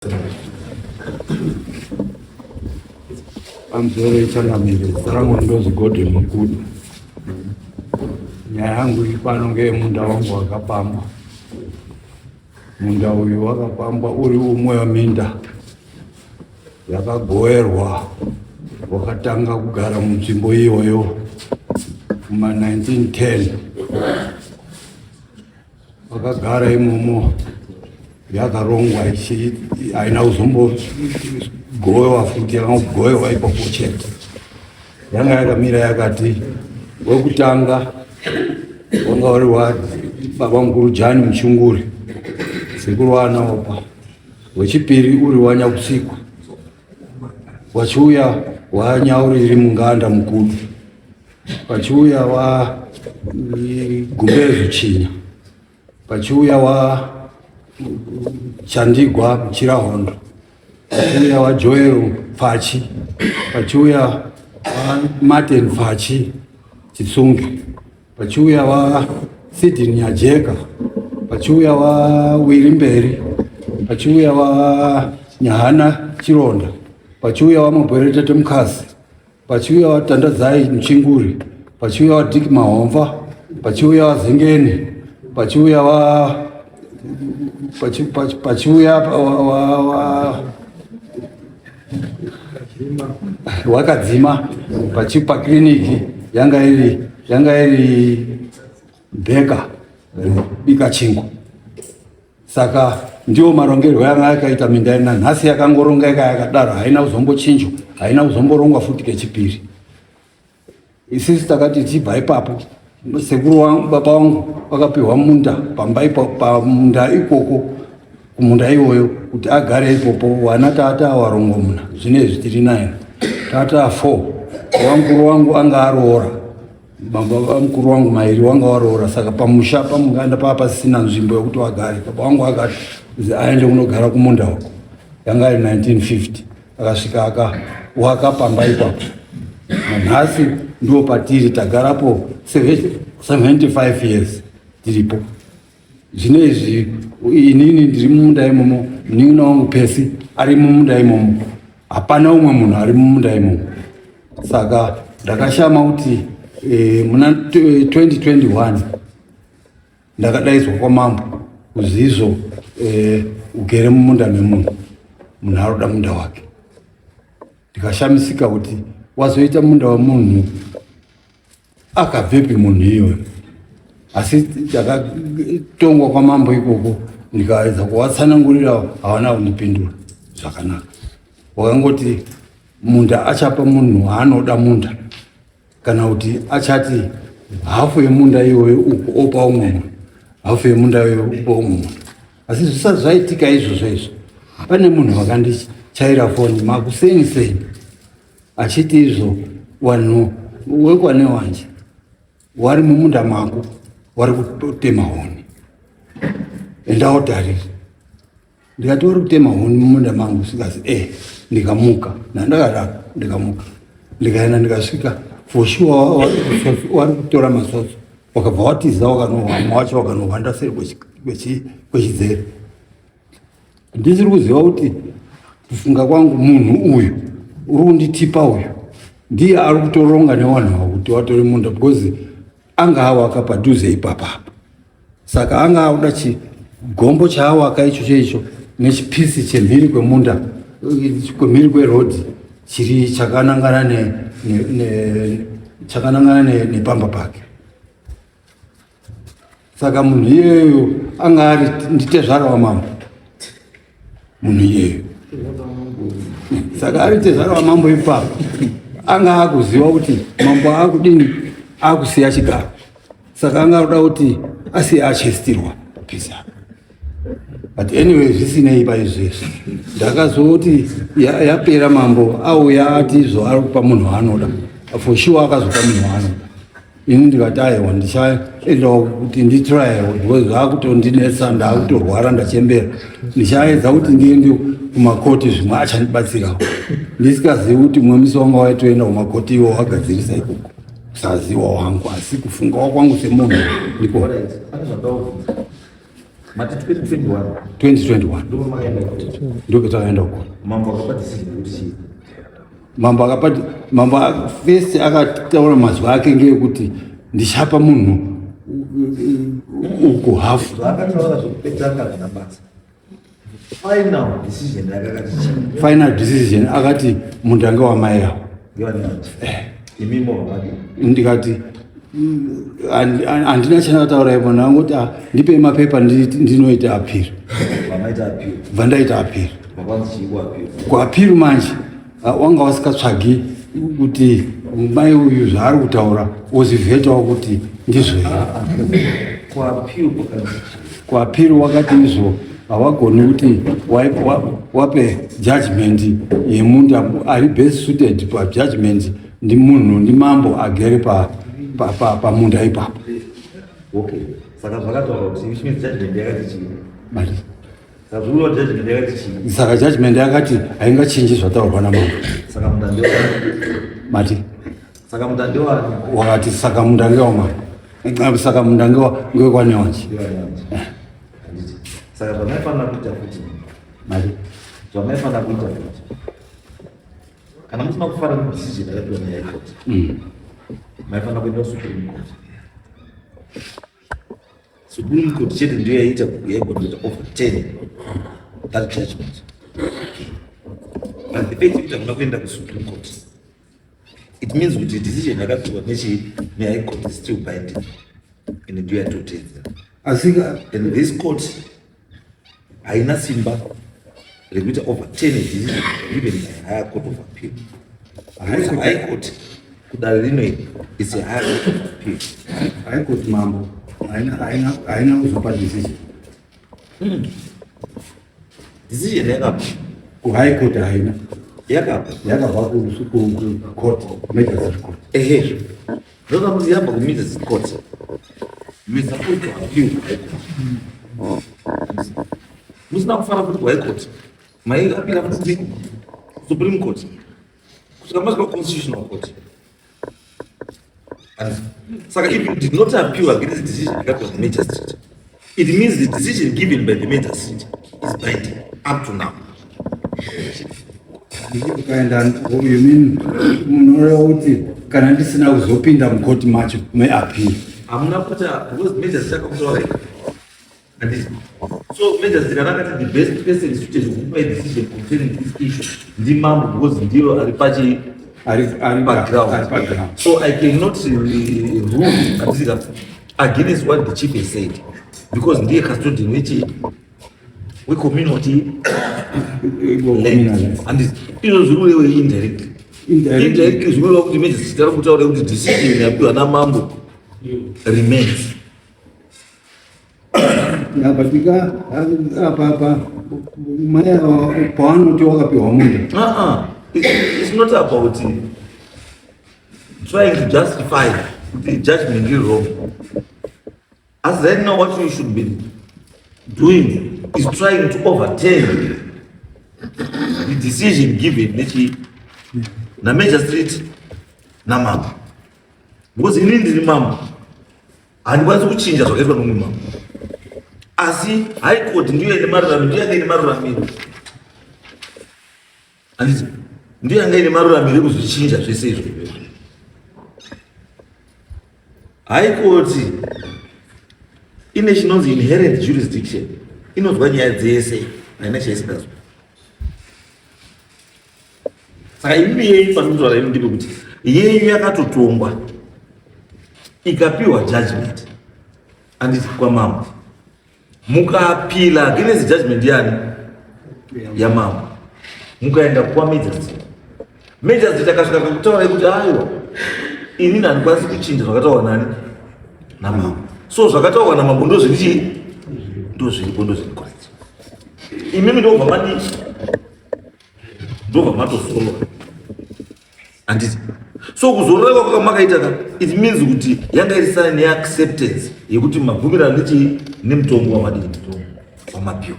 Pamusoro changamire, zita rangu ndonzi Gordon Mukudu. Nyaya yangu iri pano ngeyemunda wangu wakapambwa. Munda uyu wakapambwa uri umwe weminda yakagoverwa wakatanga kugara munzvimbo iyoyo muma 1910. Vakagara imomo yakarongwa ichi haina kuzombogowewa futi yakangogowewa ipapo chete. Yanga yakamira yakati wekutanga wanga uri wa baba mukuru Jani Muchunguri sekuru waanaopa, wechipiri uri waNyakusikwa, wachiuya waNyauriri Munganda Mukudu pachiuya wa Gumbezu Chinya, pachiuya wa Chandigwa Muchirahondo, pachiuya wa Joel Pfachi, pachiuya wa Martin Pfachi Chitsunge, pachiuya wa Sidney Nyajeka, pachiuya wa Wiri Mberi, pachiuya wa Nyahana Chironda, pachiuya wa Mabweretete Mukasi, pachiuya waTandadzai Muchinguri, pachiuya waDick Mahomva, pachiuya waZengeni, pachiuya wa pachiuya wakadzima paclinic yanga iri yanga iri bheka bika chingwa. Saka ndiwo marongerwo yanga yakaita minda ina nhasi yakangorongeka yakadaro, haina kuzombochinjwa, haina kuzomborongwa futi kechipiri. Isisi takati tichibva ipapo, sekuru wangu, baba wangu vakapiwa munda pamba ipo pamunda ikoko kumunda iwoyo kuti agare ipopo. Wana tata warongomuna, zvine izvi tiri naye tata 4 wamukuru wangu anga aroora baba vamukuru wangu mairi wanga waroora, saka pamusha pamunganda paa pasisina nzvimbo yekuti wagare. Baba wangu akati aende kunogara kumunda uko, yanga iri 1950 akasvika akawaka pamba ipapo. Nhasi ndiwo patiri tagarapo 75 years tiripo. Zvino izvi inini ndiri mumunda imomo, munin'ina wangu Pesi ari mumunda imomo, hapana umwe munhu ari mumunda imomo. Saka ndakashama kuti muna 2021 ndakadaidzwa kwamambo kuzizvo ugere mumunda memunhu, munhu aroda munda wake. Ndikashamisika kuti wazoita munda wemunhu akabvepi munhu iyoyo. Asi takatongwa kwamambo ikoko, ndikaedza kuvatsanangurira, havana kundipindura zvakanaka. Wakangoti munda achapa munhu waanoda munda, kana kuti achati hafu yemunda iyoyo uku opa umwe munhu, hafu yemunda iyoyo opa umwe munhu. Asi zvisati zvaitika izvozvo izvo, pane munhu wakandichaira foni makuseni seni achiti izvo vanhu wekwanewanje wari mumunda mako wari kutema huni, endawotarira. Ndikati wari kutema huni mumunda mangu? Sikazi eh. Ndikamuka nandakadaro, ndikamuka ndikaenda ndikasvika, for sure wari kutora matsotso. Wakabva watiza, wakanohwama wacho wakanohwanda seri kwechidzere. Ndisiri kuziva kuti kufunga kwangu munhu uyu uri kunditipa uyu ndiye ari kutoronga nevanhu ava kuti watore munda, because anga awaka padhuze ipapapa. Saka anga akuda chigombo chaawaka ichocho icho nechipisi chemhiri kwemunda, kwemhiri kwerodhi chiri chakanangana ne, ne, ne, chakanangana nepamba pake. Saka munhu iyeyo anga ari nditezvara wamambo munhu iyeyo. Saka ari tezvara wamambo ipapo anga akuziva kuti mambo akudini, akusiya chigaro. Saka anga akuda kuti asiye achestirwa pisa. But anyway, zvisinei paizvezvi ndakazoti yapera, mambo auya ati izvo ari kupa munhu waanoda. For sure akazopa munhu waanoda. Ini ndikati aiwa, ndichaendawo kuti nditryewo because zvakutondinetsa, ndakutorwara, ndachembera. Ndichaedza kuti ndiende kumakoti, zvimwe achandibatsirawo. Ndisikazivi kuti mumwe musi wanga waitoenda kumakoti iwo wagadzirisa ikoko, kusaziva wangu, asi kufungawo kwangu semunhu ndiko. Mati 2021. 2021. Ndipo makaenda kukoti. Ndipo takaenda kukoti. Mambo akapa decision kuti chii? Mambo akapa, mambo first akataura mazwi ake ngeyekuti ndichapa munhu uku hafu. Zvaakataura zvekupetanga zvina basa. Final decision yakakati chii? Final decision akati munda ngewamai avo. Imimo vamadi. Ndikati handina chandakataura ipo, ndangoti ah, ndipei mapepa ndinoita appeal. Vamaita appeal. Bva ndaita appeal. Makwanzi chii kuappeal? Kuappeal manje wanga wasikatsvagi kuti mai uyu zvaari kutaura wozivhetawo kuti ndizvo here. Kuappeal kwakanzi chii? Kuappeal wakati izvo hawagoni kuti wape judgment yemunda ari best suited pajudgment ndi munhu, ndi mambo agere pamunda ipapo. Okay. Saka zvakataura kuti which means judgment yakati chii? Mari. Saka zvikureva judgment yakati chii? Saka judgment yakati haingachinji zvataurwa namambo. Saka munda ndewani? Mati. Saka munda ndewani? Wakati saka munda ngewamambo. Saka munda ngewekwaNewanji. Ndewani. Handiti. Saka zvamaifanira kuita futi. Mari. Zvamaifanira kuita futi. Kana musina kufara nedecision yakapiwa nehigh court. Maifanira kuenda kuSupreme Court. Supreme Court chete ndiyo yaita yaigona kuita overturn that judgment. But the fact yekuti hamuna kuenda kuSupreme Court, it means kuti decision yakapiwa nechi nehigh court is still binding and ndiyo yatotedza. Asi And this court haina simba rekuita overturn a decision given by higher court of appeal. Because high court kudare rino iri is a higher court of appeal. High court mambo haina kuzopa decision. Decision yakabva kuhigh court haina. Yakabva. Yakabva kucourt, magistrate court. Ehe. Ndoda kuti yabva kumagistrate court. You were supposed to appeal to high court. Musina kufara kuti kuhigh court. Maiappeala kuti Supreme Court. Kusvika masvika Constitutional Court. And saka if you did not appeal against the decision given by the magistrate, it means the decision given by the magistrate is binding up to now. Ukaenda, you mean munoreva kuti kana ndisina kuzopinda mukoti macho meappeal? Hamuna kuita because magistrate akakutaura handiti. So magistrate kana akati the best person suited kukupa a decision concerning this issue ndimambo because ndiyo ari pachi ari background. Ari background. So I cannot rule, handiti ka, against what the chief has said because ndiye custodian wechi wecommunity land. Handiti izvo zviri kurewa indirectly? Indirectly. Indirectly zvinoreva kuti magistrate ari kutaura kuti decision yapiwa namambo remains. Apa tika apa mai ava pavanoti wakapiwa munda. Uh-uh. It's not about trying to justify the judgment is wrong. As right now, what you should be doing is trying to overturn the decision given nechi namagistrate namambo. Because inini ndiri mambo, handikwanisi kuchinja zvakaitwa nomumwe mambo. Asi high court ndiyo ine maruramiro, ndiyo yanga ine maruramiro. Handiti ndiyo yanga ine maruramiro ekuzvichinja zvese izvo. High court ine chinonzi inherent jurisdiction, inonzwa nyaya dzese, haina chaisingazwa. Saka imimi yenyu panotaura imi ndepekuti yenyu yakatotongwa ikapiwa judgment, handiti, kwamambo. Mukaappeala against judgment yani yamambo, mukaenda kwamagistrate, magistrate akasvika kakutaura kuti aiwa, inini handikwanisi kuchinja zvakataurwa nani namambo. So zvakataurwa namambo ndo zviri chii, ndo zviripo, ndo zviri correct. Imimi ndobva madii, ndobva matozorora, handiti? So kuzorora kwako makaita ka, it means kuti yanga iri sign yeacceptance yekuti mabvumirano nechii nemutongo wamadii wamapiwa,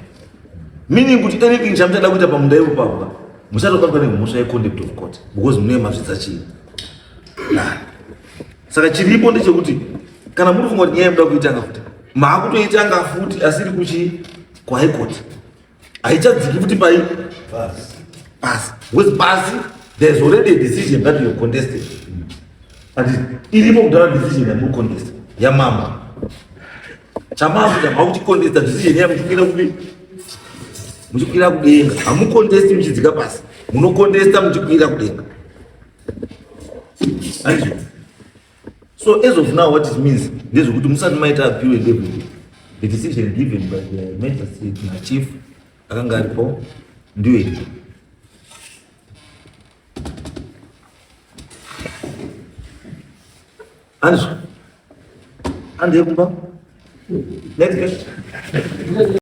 meaning kuti anything chamuchada kuita pamunda ipo papo muchatobatwa nemhosva yecontempt of court because munenge mazvidza chii nani. Saka chiripo ndechekuti kana muri funga kuti nyaya yemuda kuitanga futi Maakutoitanga futi asiri kuchi kuhigh court. Haichadziki futi pai pasi. Because pasi there's already a decision that you have contested. And irimo kudhara decision yamuri contest yamama. Chamakuita makuchicontesta decision yamuchikwira kupi? Muchikwira kudenga. Hamucontesti muchidzika pasi. Munocontesta muchikwira kudenga. Andizvo. So as of now what it means ndezvekuti musati maita appeal and everything. The decision given by the magistrate na chief akanga aripo ndiyo iri. Andizvo. Andiye kumba. Next question.